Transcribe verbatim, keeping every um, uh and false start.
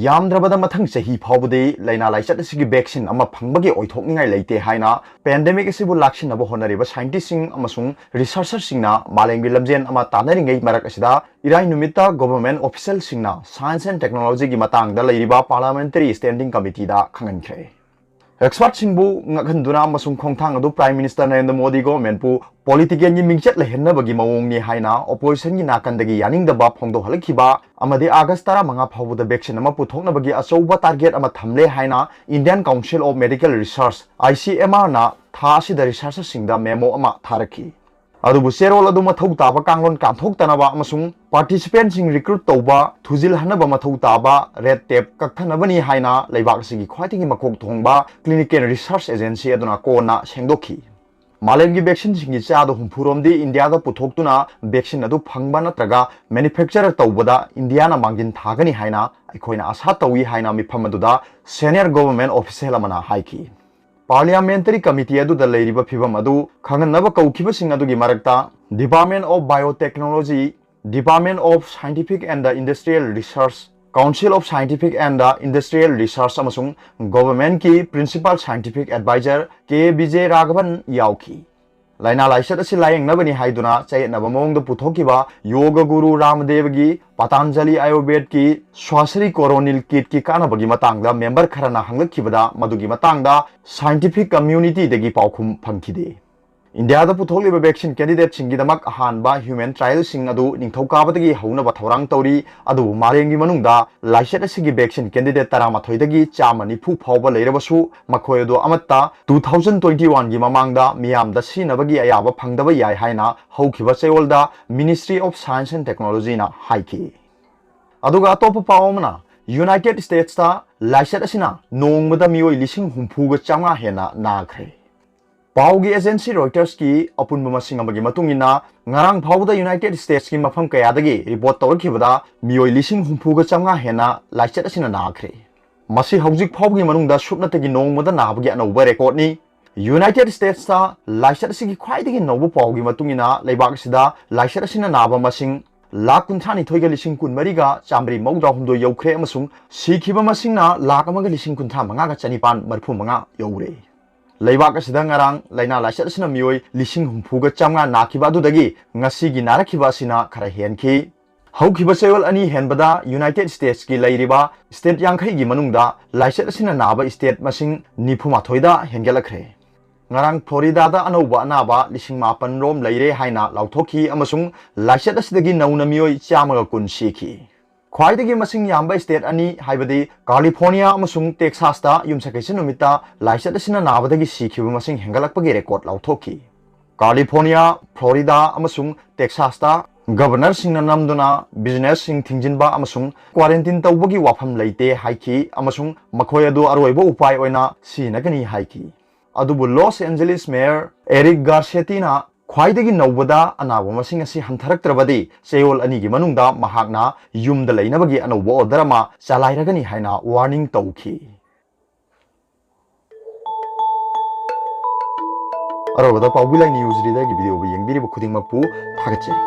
ꯌꯥꯝꯗ꯭ꯔꯕꯗ ꯃꯊꯪ ꯆꯍꯤ ꯐꯥꯎꯕꯗꯤ ꯂꯥꯏꯅꯥ ꯂꯥꯏꯆꯠ ꯑꯁꯤꯒꯤ vaccine ꯑꯃ ꯐꯪꯕꯒꯤ ꯑꯣꯏꯊꯣꯛꯅꯤꯡꯉꯥꯏ ꯂꯩꯇꯦ ꯍꯥꯏꯅ pandemic ꯑꯁꯤꯕꯨ ꯂꯥꯛꯁꯤꯟꯅꯕ ꯍꯣꯠꯅꯔꯤꯕ scientistꯁꯤꯡ ꯑꯃꯁꯨꯡ researcherꯁꯤꯡꯅ ꯃꯥꯂꯦꯝꯒꯤ ꯂꯝꯖꯦꯟ ꯑꯃ ꯇꯥꯟꯅꯔꯤꯉꯩ ꯃꯔꯛ ꯑꯁꯤꯗ ꯏꯔꯥꯏ ꯅꯨꯃꯤꯠꯇ government officialꯁꯤꯡꯅ science and technologyꯒꯤ ꯃꯇꯥꯡꯗ ꯂꯩꯔꯤꯕ parliamentary standing committeeꯗ ꯈꯪꯍꯟꯈ꯭ꯔꯦ꯫ Expertꯁꯤꯡꯕꯨ ꯉꯛꯍꯟꯗꯨꯅ ꯑꯃꯁꯨꯡ ꯈꯣꯡꯊꯥꯡ ꯑꯗꯨ Prime Minister ꯅꯔꯦꯟꯗ꯭ꯔ ꯃꯣꯗꯤ governmentꯄꯨ politicalꯒꯤ ꯃꯤꯡꯆꯠ ꯂꯩꯍꯟꯅꯕꯒꯤ ꯃꯑꯣꯡꯅꯤ ꯍꯥꯏꯅ oppositionꯒꯤ ꯅꯥꯀꯟꯗꯒꯤ ꯌꯥꯅꯤꯡꯗꯕ ꯐꯣꯡꯗꯣꯛꯍꯜꯂꯛꯈꯤꯕ ꯑꯃꯗꯤ August ꯇꯔꯥꯃꯉꯥ ꯐꯥꯎꯕꯗ vaccine ꯑꯃ ꯄꯨꯊꯣꯛꯅꯕꯒꯤ ꯑꯆꯧꯕ target ꯑꯃ ꯊꯝꯂꯦ ꯍꯥꯏꯅ Indian Council of Medical Research, ICMRꯅ ꯊꯥ ꯑꯁꯤꯗ researcherꯁꯤꯡꯗ memo ꯑꯃ ꯊꯥꯔꯛꯈꯤ꯫ ꯑꯗꯨꯕꯨ ꯆꯦꯔꯣꯜ ꯑꯗꯨ ꯃꯊꯧ ꯇꯥꯕ ꯀꯥꯡꯂꯣꯟ ꯀꯥꯟꯊꯣꯛꯇꯅꯕ ꯑꯃꯁꯨꯡ participantꯁꯤꯡ recruit ꯇꯧꯕ ꯊꯨꯖꯤꯜꯍꯟꯅꯕ ꯃꯊꯧ ꯇꯥꯕ red tape ꯀꯛꯊꯅꯕꯅꯤ ꯍꯥꯏꯅ ꯂꯩꯕꯥꯛ ꯑꯁꯤꯒꯤ ꯈ꯭ꯋꯥꯏꯗꯒꯤ ꯃꯀꯣꯛ ꯊꯣꯡꯕ clinical research agency ꯑꯗꯨꯅ ꯀꯣꯟꯅ ꯁꯦꯡꯗꯣꯛꯈꯤ꯫ ꯃꯥꯂꯦꯝꯒꯤ vaccineꯁꯤꯡꯒꯤ ꯆꯥꯗ ꯍꯨꯝꯐꯨ ꯔꯣꯝꯗꯤ ꯏꯟꯗꯤꯌꯥꯗ ꯄꯨꯊꯣꯛꯇꯨꯅ vaccine ꯑꯗꯨ ꯐꯪꯕ ꯅꯠꯇ꯭ꯔꯒ manufacture ꯇꯧꯕꯗ ꯏꯟꯗꯤꯌꯥꯅ ꯃꯥꯡꯖꯤꯟ ꯊꯥꯒꯅꯤ ꯍꯥꯏꯅ ꯑꯩꯈꯣꯏꯅ ꯑꯥꯁꯥ ꯇꯧꯏ ꯍꯥꯏꯅ ꯃꯤꯐꯝ ꯑꯗꯨꯗ senior government official ꯑꯃꯅ ꯍꯥꯏꯈꯤ꯫ Parliamentary committee ꯑꯗꯨꯗ ꯂꯩꯔꯤꯕ ꯐꯤꯚꯝ ꯑꯗꯨ ꯈꯪꯍꯟꯅꯕ ꯀꯧꯈꯤꯕꯁꯤꯡ ꯑꯗꯨꯒꯤ ꯃꯔꯛꯇ Department of Biotechnology, Department of Scientific and Industrial Research, Council of Scientific and Industrial Research ꯑꯃꯁꯨꯡ governmentꯀꯤ principal scientific advisor ꯀꯦ ꯕꯤꯖꯦ ꯔꯥꯘꯕꯟ ꯌꯥꯎꯈꯤ꯫ ꯂꯥꯏꯅꯥ ꯂꯥꯏꯆꯠ ꯑꯁꯤ ꯂꯥꯌꯦꯡꯅꯕꯅꯤ ꯍꯥꯏꯗꯨꯅ ꯆꯌꯦꯠꯅꯕ ꯃꯑꯣꯡꯗ ꯄꯨꯊꯣꯛꯈꯤꯕ ꯌꯣꯒ ꯒꯨꯔꯨ ꯔꯥꯃꯗꯦꯕꯒꯤ Patanjali Ayurvedꯀꯤ ꯁ꯭ꯋꯥꯁ꯭ꯔꯤ Coronil Kitꯀꯤ ꯀꯥꯟꯅꯕꯒꯤ ꯃꯇꯥꯡꯗ member ꯈꯔꯅ ꯍꯪꯂꯛꯈꯤꯕꯗ ꯃꯗꯨꯒꯤ ꯃꯇꯥꯡꯗ scientific communityꯗꯒꯤ ꯄꯥꯎꯈꯨꯝ ꯐꯪꯈꯤꯗꯦ꯫ ꯏꯟꯗꯤꯌꯥꯗ ꯄꯨꯊꯣꯛꯂꯤꯕ vaccine candidateꯁꯤꯡꯒꯤꯗꯃꯛ ꯑꯍꯥꯟꯕ human trialꯁꯤꯡ ꯑꯗꯨ ꯅꯤꯡꯊꯧꯀꯥꯕꯗꯒꯤ ꯍꯧꯅꯕ ꯊꯧꯔꯥꯡ ꯇꯧꯔꯤ, ꯑꯗꯨꯕꯨ ꯃꯥꯂꯦꯝꯒꯤ ꯃꯅꯨꯡꯗ ꯂꯥꯏꯆꯠ ꯑꯁꯤꯒꯤ vaccine candidate ꯇꯔꯥꯃꯥꯊꯣꯏꯗꯒꯤ ꯆꯥꯝꯃ ꯅꯤꯐꯨ ꯐꯥꯎꯕ ꯂꯩꯔꯕꯁꯨ ꯃꯈꯣꯏ ꯑꯗꯨ ꯑꯃꯠꯇ two thousand twenty oneꯒꯤ ꯃꯃꯥꯡꯗ ꯃꯤꯌꯥꯝꯗ ꯁꯤꯖꯤꯟꯅꯕꯒꯤ ꯑꯌꯥꯕ ꯐꯪꯗꯕ ꯌꯥꯏ ꯍꯥꯏꯅ ꯍꯧꯈꯤꯕ ꯆꯌꯣꯜꯗ Ministry of Science and Technologyꯅ ꯍꯥꯏꯈꯤ꯫ ꯑꯗꯨꯒ ꯑꯇꯣꯞꯄ ꯄꯥꯎ ꯑꯃꯅ, United Statesꯇ ꯂꯥꯏꯆꯠ ꯑꯁꯤꯅ ꯅꯣꯡꯃꯗ ꯃꯤꯑꯣꯏ ꯂꯤꯁꯤꯡ ꯍꯨꯝꯐꯨꯒ ꯆꯥꯝꯃꯉꯥ ꯍꯦꯟꯅ ꯅꯥꯈ꯭ꯔꯦ꯫ ꯄꯥꯎꯒꯤ agency Reutersꯀꯤ ꯑꯄꯨꯟꯕ ꯃꯁꯤꯡ ꯑꯃꯒꯤ ꯃꯇꯨꯡ ꯏꯟꯅ, ꯉꯔꯥꯡ ꯐꯥꯎꯕꯗ United Statesꯀꯤ ꯃꯐꯝ ꯀꯌꯥꯗꯒꯤ report ꯇꯧꯔꯛꯈꯤꯕꯗ ꯃꯤꯑꯣꯏ ꯂꯤꯁꯤꯡ ꯍꯨꯝꯐꯨꯒ ꯆꯥꯝꯃꯉꯥ ꯍꯦꯟꯅ ꯂꯥꯏꯆꯠ ꯑꯁꯤꯅ ꯅꯥꯈ꯭ꯔꯦ꯫ ꯃꯁꯤ ꯍꯧꯖꯤꯛ ꯐꯥꯎꯕꯒꯤ ꯃꯅꯨꯡꯗ ꯁꯨꯞꯅꯇꯒꯤ ꯅꯣꯡꯃꯗ ꯅꯥꯕꯒꯤ ꯑꯅꯧꯕ recordꯅꯤ꯫ United Statesꯇ ꯂꯥꯏꯆꯠ ꯑꯁꯤꯒꯤ ꯈ꯭ꯋꯥꯏꯗꯒꯤ ꯅꯧꯕ ꯄꯥꯎꯒꯤ ꯃꯇꯨꯡ ꯏꯟꯅ, ꯂꯩꯕꯥꯛ ꯑꯁꯤꯗ ꯂꯥꯏꯆꯠ ꯑꯁꯤꯅ ꯅꯥꯕ ꯃꯁꯤꯡ ꯂꯥꯈ ꯀꯨꯟꯊ꯭ꯔꯥ ꯅꯤꯊꯣꯏꯒ ꯂꯤꯁꯤꯡ ꯀꯨꯟ ꯃꯔꯤꯒ ꯆꯥꯃꯔꯤ ꯃꯧꯗ꯭ꯔꯥ ꯍꯨꯝꯗꯣꯏ ꯌꯧꯈ꯭ꯔꯦ ꯑꯃꯁꯨꯡ ꯁꯤꯈꯤꯕ ꯃꯁꯤꯡꯅ ꯂꯥꯈ ꯑꯃꯒ ꯂꯤꯁꯤꯡ ꯀꯨꯟꯊ꯭ꯔꯥ ꯃꯉꯥꯒ ꯆꯅꯤꯄꯥꯟ ꯃꯔꯤꯐꯨ ꯃꯉꯥ ꯌꯧꯔꯦ꯫ ꯂꯩꯕꯥꯛ ꯑꯁꯤꯗ ꯉꯔꯥꯡ ꯂꯥꯏꯅꯥ ꯂꯥꯏꯆꯠ ꯑꯁꯤꯅ ꯃꯤꯑꯣꯏ ꯂꯤꯁꯤꯡ ꯍꯨꯝꯐꯨꯒ ꯆꯥꯃꯉꯥ ꯅꯥꯈꯤꯕ ꯑꯗꯨꯗꯒꯤ ꯉꯁꯤꯒꯤ ꯅꯥꯔꯛꯈꯤꯕ ꯑꯁꯤꯅ ꯈꯔ ꯍꯦꯟꯈꯤ꯫ ꯍꯧꯈꯤꯕ ꯆꯌꯣꯜ ꯑꯅꯤ ꯍꯦꯟꯕꯗ ꯌꯨꯅꯥꯏꯇꯦꯗ ꯁ꯭ꯇꯦꯠꯁꯀꯤ ꯂꯩꯔꯤꯕ ꯁ꯭ꯇꯦꯠ ꯌꯥꯡꯈꯩꯒꯤ ꯃꯅꯨꯡꯗ ꯂꯥꯏꯆꯠ ꯑꯁꯤꯅ ꯅꯥꯕ ꯁ꯭ꯇꯦꯠ ꯃꯁꯤꯡ ꯅꯤꯐꯨ ꯃꯥꯊꯣꯏꯗ ꯍꯦꯟꯒꯠꯂꯛꯈ꯭ꯔꯦ꯫ ꯉꯔꯥꯡ ꯐ꯭ꯂꯣꯔꯤꯗꯥꯗ ꯑꯅꯧꯕ ꯑꯅꯥꯕ ꯂꯤꯁꯤꯡ ꯃꯥꯄꯟ ꯔꯣꯝ ꯂꯩꯔꯦ ꯍꯥꯏꯅ ꯂꯥꯎꯊꯣꯛꯈꯤ ꯑꯃꯁꯨꯡ ꯂꯥꯏꯆꯠ ꯑꯁꯤꯗꯒꯤ ꯅꯧꯅ ꯃꯤꯑꯣꯏ ꯆꯥꯝꯃꯒ ꯀꯨꯟ ꯁꯤꯈꯤ꯫ ꯈ꯭ꯋꯥꯏꯗꯒꯤ ꯃꯁꯤꯡ ꯌꯥꯝꯕ ꯁ꯭ꯇꯦꯠ ꯑꯅꯤ, ꯍꯥꯏꯕꯗꯤ ꯀꯥꯂꯤꯐꯣꯔꯅꯤꯌꯥ ꯑꯃꯁꯨꯡ ꯇꯦꯛꯁꯥꯁꯇ ꯌꯨꯝꯁꯀꯩꯁ ꯅꯨꯃꯤꯠꯇ ꯂꯥꯏꯆꯠ ꯑꯁꯤꯅ ꯅꯥꯕꯗꯒꯤ ꯁꯤꯈꯤꯕ ꯃꯁꯤꯡ ꯍꯦꯟꯒꯠꯂꯛꯄꯒꯤ ꯔꯦꯀꯣꯔꯗ ꯂꯥꯎꯊꯣꯛꯈꯤ꯫ ꯀꯥꯂꯤꯐꯣꯔꯅꯤꯌꯥ, ꯐ꯭ꯂꯣꯔꯤꯗꯥ ꯑꯃꯁꯨꯡ ꯇꯦꯛꯁꯥꯁꯇ ꯒꯕꯔꯅꯔꯁꯤꯡꯅ ꯅꯝꯗꯨꯅ ꯕꯤꯖꯤꯅꯦꯁꯁꯤꯡ ꯊꯤꯡꯖꯤꯟꯕ ꯑꯃꯁꯨꯡ ꯀ꯭ꯋꯥꯔꯦꯟꯇꯤꯟ ꯇꯧꯕꯒꯤ ꯋꯥꯐꯝ ꯂꯩꯇꯦ ꯍꯥꯏꯈꯤ ꯑꯃꯁꯨꯡ ꯃꯈꯣꯏ ꯑꯗꯨ ꯑꯔꯣꯏꯕ ꯎꯄꯥꯏ ꯑꯣꯏꯅ ꯁꯤꯖꯤꯟꯅꯒꯅꯤ ꯍꯥꯏꯈꯤ꯫ ꯑꯗꯨꯕꯨ ꯂꯣꯁ ꯑꯦꯟꯖꯦꯂꯤꯁ ꯃꯦꯌꯔ ꯑꯦꯔꯤꯛ ꯒꯥꯔꯁꯦꯇꯤꯅ ꯈ꯭ꯋꯥꯏꯗꯒꯤ ꯅꯧꯕꯗ ꯑꯅꯥꯕ ꯃꯁꯤꯡ ꯑꯁꯤ ꯍꯟꯊꯔꯛꯇ꯭ꯔꯕꯗꯤ ꯆꯌꯣꯜ ꯑꯅꯤꯒꯤ ꯃꯅꯨꯡꯗ ꯃꯍꯥꯛꯅ ꯌꯨꯝꯗ ꯂꯩꯅꯕꯒꯤ ꯑꯅꯧꯕ ꯑꯣꯔꯗꯔ ꯑꯃ ꯆꯂꯥꯏꯔꯒꯅꯤ ꯍꯥꯏꯅ ꯋꯥꯔꯅꯤꯡ ꯇꯧꯈꯤ꯫ ꯑꯔꯣꯏꯕꯗ ꯄꯥꯎꯕꯤ ꯂꯥꯏ ꯅ꯭ꯌꯨꯁ ꯔꯤꯗꯔꯒꯤ ꯚꯤꯗꯤꯑꯣꯕꯨ ꯌꯦꯡꯕꯤꯔꯤꯕ ꯈꯨꯗꯤꯡꯃꯛꯄꯨ ꯊꯥꯒꯠꯆꯔꯤ꯫